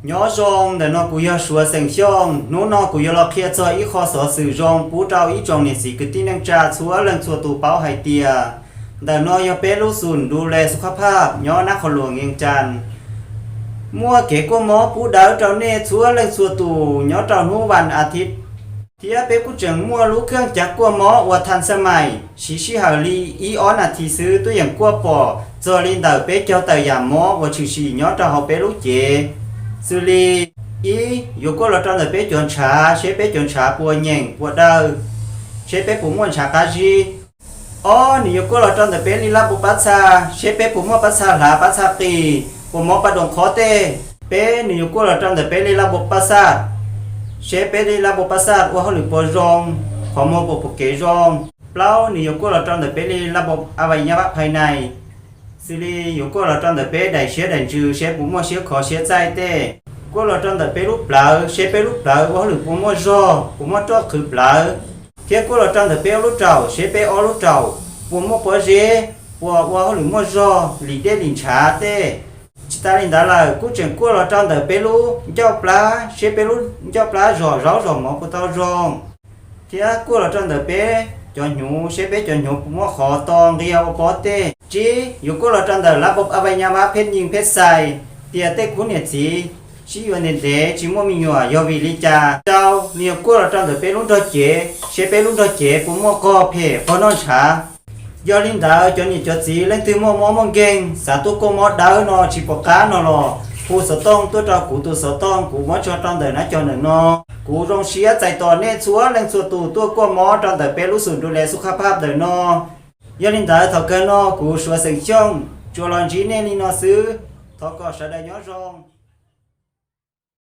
Nyob zoo, ntawm no kuv yog Suav xeem Xyooj. Hnub no kuv yuav los qhia txog ib qho xov xwm zoo pub rau ib tsoom niam txiv kwv tij neej tsa txhua leej txhua tus paub hais tias ntawm no yog peb lub xum du le xu khab phaj nyob nab qhov luam nkees cas. Muaj kev kuaj mob pub dawb rau nej txhua leej txhua tus nyob rau hnub vas a thiv, thiab peb kuj tseem muaj lub kheej cav kuaj mob uas thas xaj mais siv sij hawm li ib ob nas this xwb twb yeej kuaj pom txog li ntawm peb caug tawm yam mob uas tshwm sim nyob rau hauv peb lub cev, xws li ib, yuav kuaj los rau ntawm peb cov ntshav, seb peb cov ntshav puas nyeem puas daw, seb peb puas muaj ntshav qab zib. Ob, nws yuav kuaj los rau ntawm peb li lab npua pab txha, seb peb puas muaj pab txha hlav pab txha qis, puas mob pab doos qhov tej. Peb, nws yuav kuaj los rau ntawm peb li lab npua pab xaj, seb peb li lab npua pab xaj ua hauj lwm puas zoo, qhov muag puas pom kev zoo. Plaub, nws yuav kuaj los rau ntawm peb li lab npua a vais nyab vaj phais nais, xws li yuav kuaj los rau ntawm peb daim siab daim ntsws seb puas muaj siab khov siab txaij tej. Kuaj los rau ntawm peb lub plawv, seb peb lub plawv ua hauj lwm puas muaj zog, puas muaj roj qhwv plawv, thiab kuaj los rau ntawm peb ob lub raum, seb peb ob lub raum puas muaj pob zeb, puas ua hauj lwm muaj zog, lim dej lim ntshav tej. Tsis tas li ntawd lawm, kuj tseem kuaj los rau ntawm peb lub ncauj plab, seb peb lub ncauj plab zom zaub zom mov puas tau zoo, thiab kuaj los rau ntawm peb cov hnyuv, seb peb cov hnyuv puas muaj qhov to nqia ua pob tej. Tsib, yuav kuaj los rau ntawm lab npua a vais nyab vaj phej nyij phej xais, tias tej khub niam txiv sib yuav ntev ntev tsis muaj me nyuam yog vim li cas. Rau, nws yuav kuaj los rau ntawm peb lub nrog cev, seb peb lub nrog cev puas muaj qog phem qog noj ntshav. Yog li ntawd, cov niam cov txiv leej twg muaj mob muaj nkeeg xav tuaj kuaj mob dawb no tsis pom qab no los hu xov tooj tuaj rau kuv tus xov tooj kuv muab tso rau ntawm nab cov ntawm no. Kuv zoo siab txais tos nej txhua leej txhua tus tuaj kuaj mob rau ntawm peb lub xum du le xu khab phaj ntawm no. Yog li ntawd, thaum kawg no kuv Suav xeem Xyooj tsuas los ntsib nej li no xwb. Thov kom sawv daws nyob zoo.